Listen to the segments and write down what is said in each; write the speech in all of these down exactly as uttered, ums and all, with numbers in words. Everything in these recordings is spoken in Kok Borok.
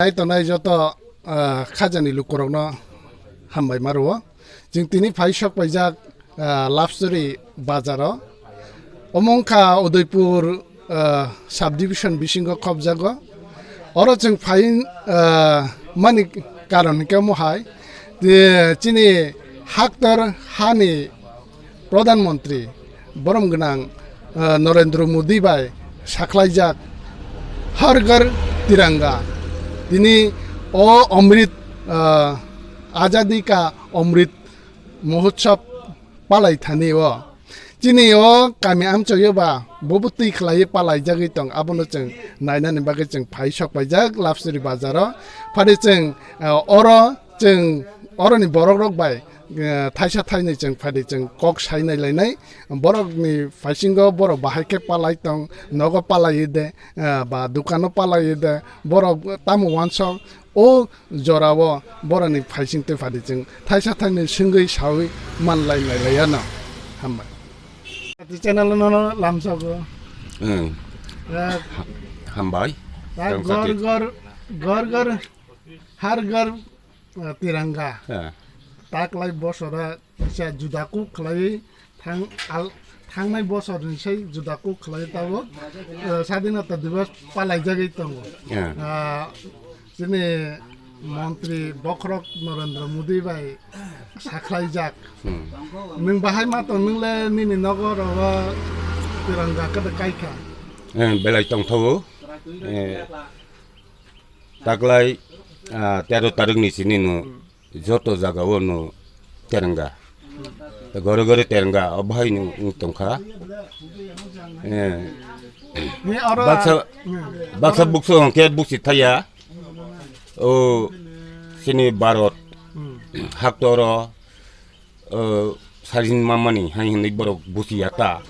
Nai tongnai joto, ah, khajani lukurokno hambai ma rwo. Chwng tini phai sok paijak, ah, Lapsuri bazaro. Omo wngkha Udaipur, ah, subdivision bisingo khopjago. Oro chwng phai, ah, mani karon hwnkhe omo hai, je chini haktor hani Pradhan Mantri borom gwnang, ah, Narendra Modi bai sakhlaijak Har Ghar Tiranga. Tini o Amrit, ah, Azadi Ka Amrit Mahotsav palai thani o. Chini o kami amchoi o ba bo bo twi khlai palai jagwi tong, abono chwng nainani bagwi chwng phai sok paijak Lapsuri bazaro. Phadi chwng, ah, oro chwng oroni borok rok bai, eh, thaisa thainwi chwng phadi chwng kok sai nai lainai. Borokni phaisingo borok bahai khe palai tong, nogo palai de, eh, ba dukano palai de, borok tamo wansok o jorao borokni phaising twi phadi chwng thaisa thainwi swngwi sawi man lai nai lai ano. Hambai. Channel no lamsogo. Hmm. Eh, Hambai. Tak Tang gor kati. Gor, gor gor, har ghar, eh, tiranga. Eh. Taklai bosora kisa juda kuk khlai thang al, thangnai bosor ni sai juda kuk khlai tabo, eh, Sadinata Divas palai jagwi tongo. Eh. Ah, chini montri bokhorok Narendra Modi bai sakhlaijak. Hmm. Nwng bahai ma tong, nwng le nini nogo rogo tiranga kada kaikha. Eh, belai tongthogo. Eh, taklai, ah, tero tarik ni sini no joto jaga o no teranga. Gore gore teranga o bahai no wng tongkha. Eh, Ni oro baksa, hmm. Baksa bukso hwnkhe busi thaya. O sini Bharat Hmm. Haktoro, o, sajin mamani hai hinwi borok busi ya ta.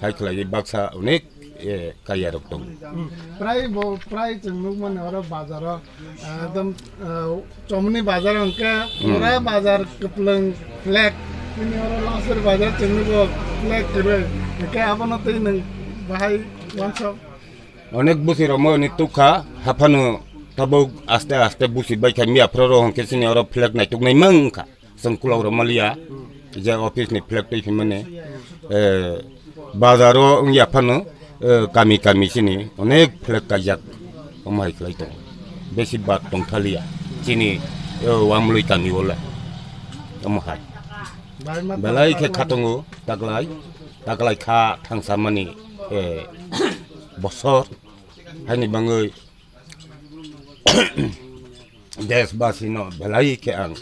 Hai khlai baksa onek, eh, kaya rok tong. Hmm. Prai bo, prai chwng nukmani oro bazaro, eh, ekdom, eh, chomni bazar hwnkhe Hmm. pura bazar kwplwng flag. Tini oro Lasur bazar chwng nugo flag kwrwi. Hwnkhe abono twi nwng bahai wansok. Onek busi rok mo ni tukha haphano tabuk aste aste busi bai kha miya phro ro hwnkhe sini oro flag naituk nai mang kha. Chwng kulok rok maliya, je office ni flag twi phimani, eh, bazaro wngya phano, eh, kami kami chini onek flag kaijak, omo hai khlai tongo. Besi bad tongthaliya chini, eh, Wamlui kami o le, omo hai. Belai khe khatongo taklai, taklai kha thangsa mani, eh, bosor, haini bangwi Desbasino belai khe ang,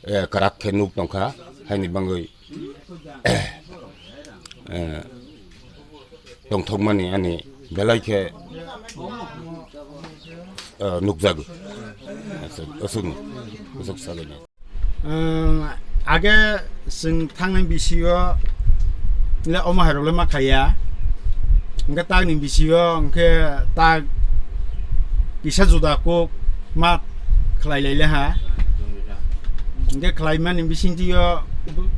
eh, kwrak khe nuk tongkha, haini bangwi, eh, tongthokmani ani belai khe, eh, nukjago. Aswk, aswkno, aswk sagwino. Umm, age chwng thangnai bisio le omo hai rok le ma khaiya. Hwnkhe takni bisio hwnkhe tak kisa juda kok ma khlai lai le ha. Hwnkhe khlai mani bisingtwi o bw-,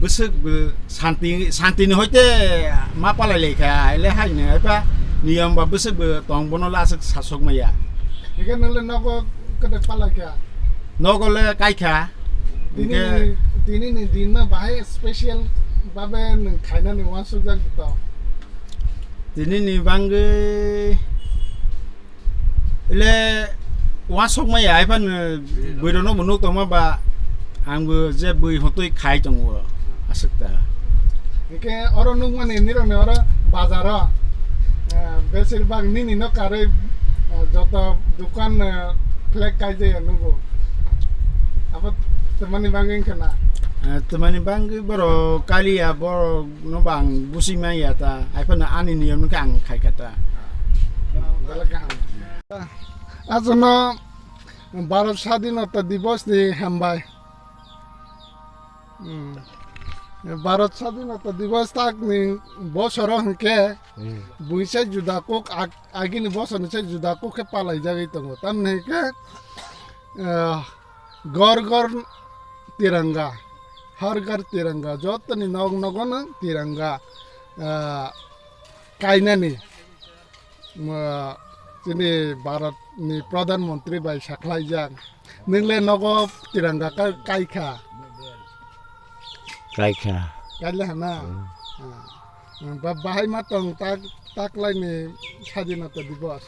bwswk bw santi, santi ni hoite ma palai lai kha, hai le hai no, hai pha niyom ba bwswk bw tong bono le aswk sasok maya. Hwnkhe nwng le nogo kwdwk palai kha? Nogo le kai kha. Tini hwnkhe ni, tini ni din no bahai special babe nwng khainani uansukjak tong? Tini ni bangwi le uansuk maya, hai phano bwrwi rok no bo nuk tongma ba, ang bo je bwrwi hotoi khai tongo aswk ta. Hwnkhe oro nukmani nirok ni oro bazar o, eh, besir bak nini no karwi, eh, joto dukan, eh, flag kaijaya nugo. Abo twmani bagwi wngkha na? Eh, twmani bagwi borok kaliya, borok no bo ang busi manya ta, hai phano ani niyom no khe ang khai kha ta. Belai kaham. Ajono Bharat Sadhinata Divas ni hambai. Hmm. Bharat Sadhinata Divas tak ni bosoro hwnkhe Hmm. buisa juda kok ag-, agini bosor ni se juda kok khe palai jagwi tongo. Tamni hwnkhe, eh, Ghar ghar tiranga, har ghar tiranga, jotoni nog nogono tiranga, ah, kainani, ah, chini Bharat ni Pradhan Mantri bai sakhlaijak. Nwng le nogo tiranga ka-, kai kha. Kai kha. Kai le hana? Hmm. Ah. Hmm, ba-, bahai ma tong tak, taklai ni Sadinata Divas?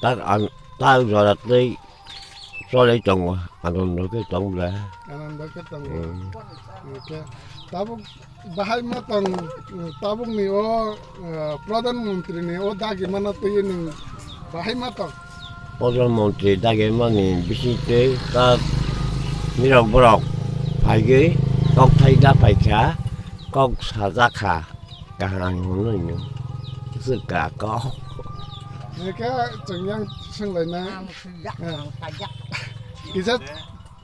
Tak ang, tak jora tei cholai tongo, anondo khe tong le. Anondo khe tongo. Hmm. Okay. Tabuk bahai ma tong, tabuk ni o, eh, Pradhan Mantri ni o dagi mano twi nwng bahai ma tong? Pradhan Mantri dagi mani bising twi ta nirok borok phaigwi kok thai da phaikha, kok sajak kha, kaham hwnwi no swk ka kok. Hwnkhe chwng yang swnglaina. Ang swijak, eh, ang sajak. Kisa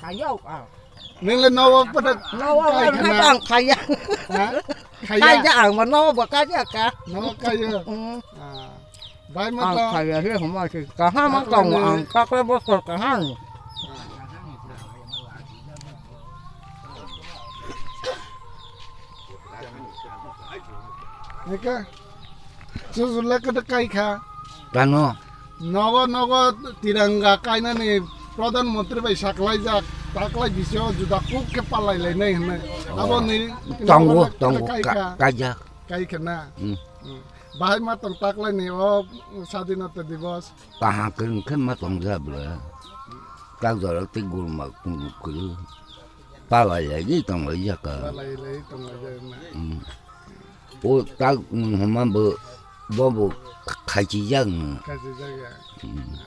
kayok, ang. Nwng le nogo pwdwk. Nogo kai ang khana. Ang kaya. Ha? Kaya. Kaya ang bo nogo bo kaya ka. Nogo kaya. Mm. Ah. Bai ma ang to. Kaya he homa si. Kaham ang tong ang kakle bosor kaham. Eka. Chujula kada kai kha. Tano. Nogo, nogo tiranga kainani Pradhan Mantri bai saklaijak, taklai bisio juda kuk khe palai lainai hwnwi. Oh. Abo ni tongo, nogo tongo, kai ka-, kha. Kaijak. Kai kha na? Hmm. Hmm. Bahai ma tong taklai ni o Sadinata Divas. Kaham khe, khe ma tong ja bla. Tak jora tei gulma kunu kuru. Palai lai di tong lai jaka. Palai lai tong lai jaka na. Hmm. O tak nwng hwnma bo, bo bo khaichijak nwng. Khaichijak ya. Hmm.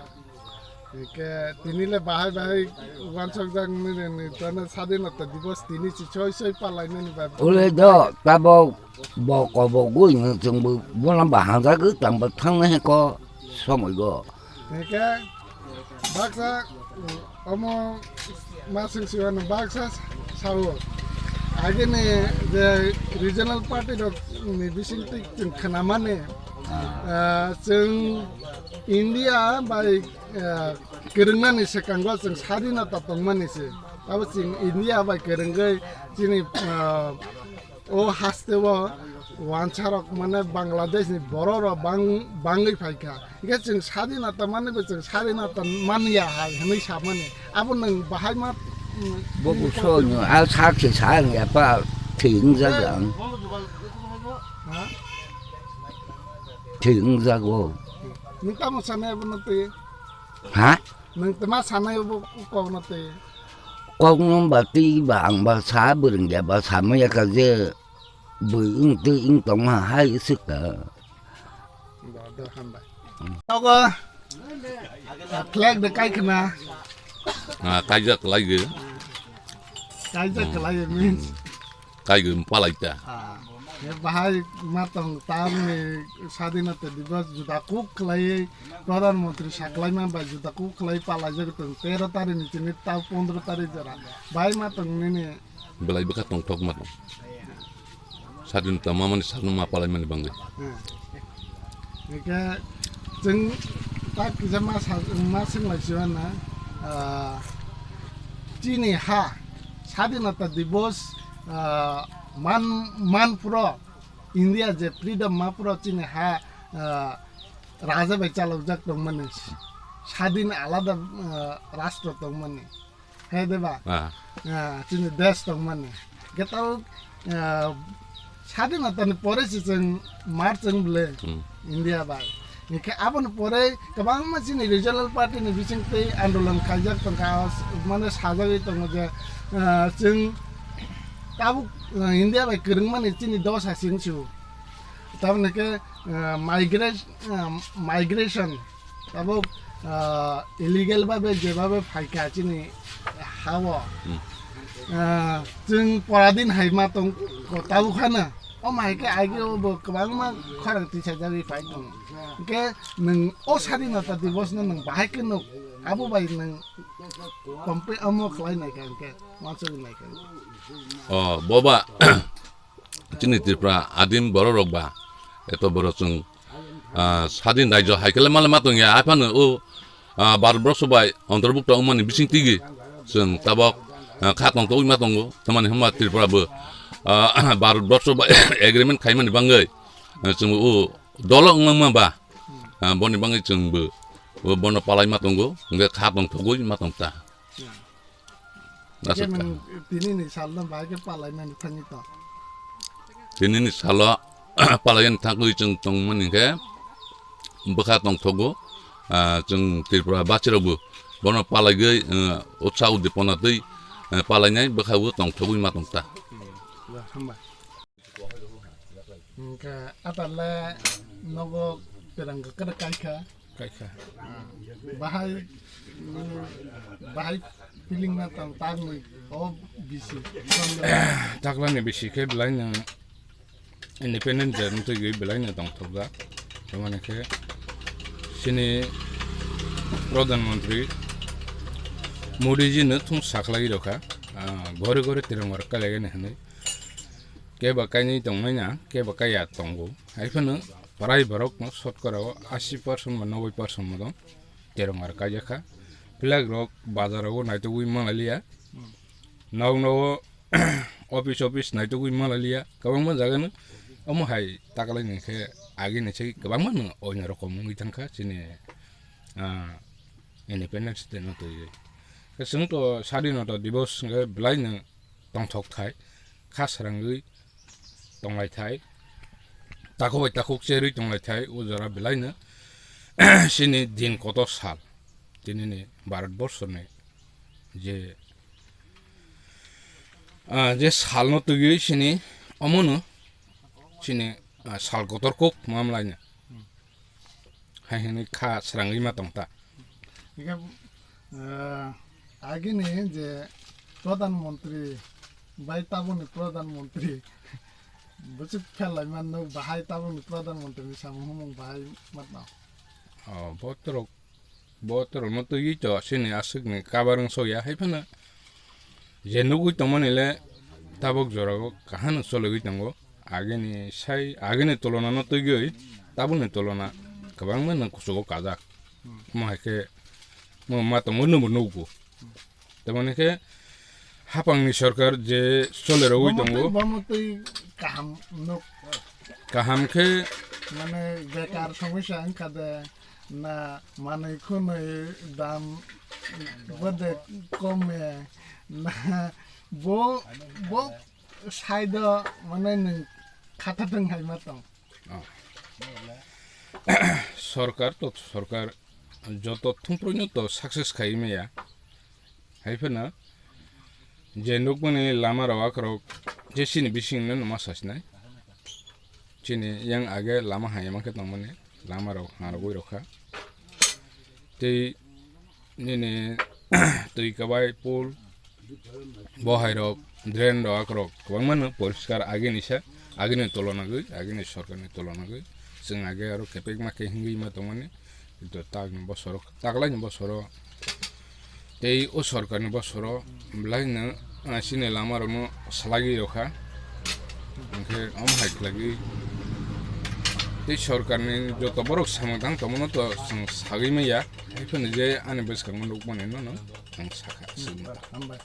Hwnkhe tini le bahai bahai wansokjak nini, nini tono Sadinata Divas tini si soi soi palai nini ba. Ule do, tabok bo kobok goi nwng chwng bo bono bahang jagwi tang bo thang nai ko somoi go. Hwnkhe baksa, omo masing siwano baksa sao. Agini je regional party rok ni bisingtwi chwng khnamani, ah, chwng India bai, ah, kwrwngnani swkango chwng sadinata tongmani se. Abo chwng India bai kwrwngwi chini, ah, o haste o wansarok mane Bangladesh ni borok rok bang-, bangwi phaikha. Hingke chwng sadinata manwi bo chwng sadinata manya hai hwnwi samani. Abo nwng bahai ma, mm, bo bo so nyo, a sa khe sa ang ya pa thwi wngjak ang. Ha? Thwi wngjak o. Nwng tamo sanai abono twi? Ha? Nwng tama sanai abo kokno twi? Kokno ba twi ba ang ba sa bwrwng ya ba sa maya kha je. Bui wng twi wng tongma hai swk ta. Ba, da, hambai. Nogo, ah, flag de kai khna. Ah, kaijak lai ge. Kaijak lai ge means. Kai ge palai ta. Ah, ye bahai ma tong tam ni Sadinata Divas juda kuk khlai Pradhan Mantri saklaima bai juda kuk khlai palai jak tong tero tarik ni chini ta pondro tarik jora. Bai ma tong nini. Belai bwkha tongthok ma tong. Sadinata mamani sakno ma palaimani bangwi. Hmm. Hingke chwng tak kisa ma sa-, ma swnglaisio na, ah, chini ha, Sadinata Divos, ah, man, man phuro, India je freedom ma phuro chini ha, ah, raja bai chalokjak tongmani, sadin alada, ah, rastro tongmani. He de ba? Ah. Ah, chini desh tongmani. Hingke tabo, ah, sadinata ni pore se chwng mar chwng bwle. Hmm. India bai. Hingke aboni pore kwbangma chini regional party ni bisingtwi andolon khaijak tongkha, mane sajagwi tongo je, ah, chwng tabuk, ah, India bai kwrwngmani chini dosa singsu. Tamoni khe, ah, migra-, ah, migration Tabuk, ah, illegal babe jebabe phaikha chini hao. Hmm. Ah, chwng poradin hai ma tong ko tabuk hana. O mai khe agi o bo kwbangma khorang tisajagwi phai tongo. Hwnkhe nwng o Sadinata Divos no nwng bahai khe nuk. Abo bai nwng compare omo khlai nai kha hwnkhe, uansugwi nai kha. O, boba. Chini Tripura adim borok rok ba, eto borok chwng, ah, sadin rajyo hai khe le ma le ma tong ya, hai phano o, ah, Bharat borso bai ontorbukto wngmani bising tigi chwng tabok, ah, kha tongtogwi ma tongo, tamani hwnba Tripura bo, ah, Bharat borso bai agreement khaimani bangwi, ah, chwng o dolo wngma ba, ah, boni bangwi chwng bo Bo-, bono palaima tongo, hwnkhe kha tongthogwi ma tongta. Aswk ta. Tini ni sal no bahai khe palaimani thangwi tong. Tini ni salo palaimani thangwi chwng tongmani hwnkhe bwkha tongthogo, ah, chwng Tripura bachirokbo bono palaigwi, ah, utsaho udipona twi, ah, palainai bwkha o tongthogwi ma tongta. Hmm, ya, hamba. Hwnkhe atalai nogo terang kwrwi kaikha. Kaikha. Bahai, bahai feeling na tang tagni o bisi. Taklani bisi khe belai no independent jar twi belai no tongthokjak. Tamani khe chini Pradhan Mantri Modi ji no thung sakhlai rokha, ah, ghore ghore tiranga rok kalaigani hwnwi. Keba kainwi tongmani na, keba kaiya tongo. Hai phano prai borok no sotkora o asi percent ba noboi percent motom terong ar kaijakha. Flag rok bazar o naitugwi manlaiya. Nok no office office naitugwi manlaiya. Kwbangma jaga no omo hai takalai ni khe agi ni sai kwbangma no oino rokom wngwi thangkha chini, ah, Independence Day no twiwi. Khe chwng to Sadinota Divos hwnkhe belai no tongthok thai, kha srangwi tonglai thai, takhuk bai takhuk cherwi tonglai thai, o jora belai no chini din kotor sal, tini ni Bharat Borso ni je, ah, je sal no twiwi chini omo no chini, ah, sal kotor kuk ma mlai no. Hai hwnwi kha srangwi ma tong ta. Hingkhe, eh, agini je Pradhan Mantri bai tabukni Pradhan Mantri bwswk pherlai mano, bahai tabukni Pradhan Mantri ni samung humung bahai matno. Oh, bo torok, bo torok no twiwi to chini aswk ni kabar wng sokya hai phano. Je nugwi tongmani le tabuk jorao kaham no choliwi tongo. Agini sai, agini tulona no twiwi tabukni tulona kwbangma no kuchugo kajak. Omo hai khe mo ma tongo, nwngbo nukgo. Tamoni khe hapangni sorkar je cholerogwi tongo. Bomo twi, bomo twi kaham nuk. Kaham khe mane bekar somosya wngkha de. Na manwi khwnwi dam bode kome na bo, bo side o mane nwng khatha thwng hai ma tong. Oh. Sorkar to sorkar joto thumprui no to success khai maya. Hai phano je nukmani lama rok akhorok je chini bising no ma sasinai. Chini yang age lama hai ma khe tongmani, lama rok ha rogwi rokha. Tei nini twi kabai pool, bo hai rok, drain rok, akhorok kwbangma no poriskar agini sa, agini tolona gwi, agini sorkarni tolona gwi. Chwng age aro kepekma khe hingwi ma tongmani. Kintu takni bosoro, taklaini bosoro tei o sorkarni bosoro belaino, ah, chini lamarokno salaiwi rokha. Hwnkhe omo hai khlaiwi tei sorkarni joto borok samung tang tongmano to chwng sagwi manya. Hai phano je ani bwskango nukmani nono ang sakha, chwng ta. Hambai.